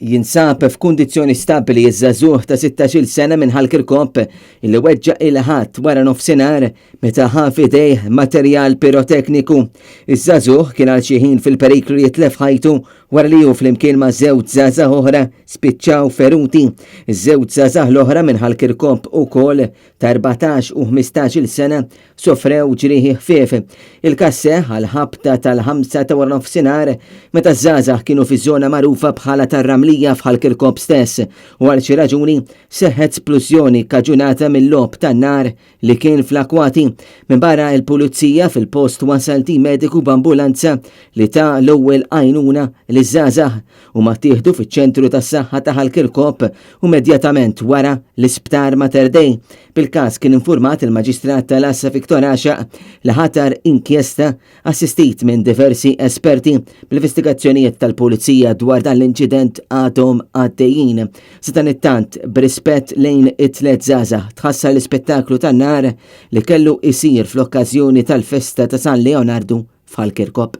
Jinsab f'kundizzjoni stabbli ż-żagħżugħ ta' 16-il sena minn Ħal Kirkop li weġġa' il-Ħadd wara nofsinhar meta ħa f'idejh materjal pirotekniku. Iż-żagħżugħ kien għal xi ħin fil-periklu li jitlef ħajtu wara li hu flimkien ma' żewġ żgħażagħ oħra spiċċaw feruti. Iż-żewġ żgħażagħ l-oħra minn Ħal Kirkop ukoll ta' 14 u 15-il sena sofrew ġrieħi ħfief. Il-każ seħħ għall-ħabta tal-ħamsa ta' waranofsinhar meta ż-żgħażagħ kienu fiż-żona magħrufa bħala tar-Ramlija f'Ħal Kirkop stess u għal xi raġuni seħħet splużjoni kkaġunata mil-logħob tan-nar li kien fl-akkwati. Minbarra l-pulizija fil-post wasal tim mediku b'ambulanza li ta l-ewwel għajnuna liż-żgħażagħ. Huma ttieħdu fiċ-ċentru tas-saħħa ta' Ħal Kirkop u immedjatament wara l-Isptar Mater Dei. Bil-każ kien infurmat il-Maġistrat tal-Għassa Victor Għaxaq li ħatar inkjesta assistit minn diversi esperti bl-investigazzjonijiet tal-Pulizija dwar dan l-inċident għadhom għaddejjin. Sadanittant, b'rispett lejn it-tlet żgħażagħ tħassar l-ispettaklu tan-nar li kellu jsir fl-okkażjoni tal-festa ta' San Leonardu f'Ħal Kirkop.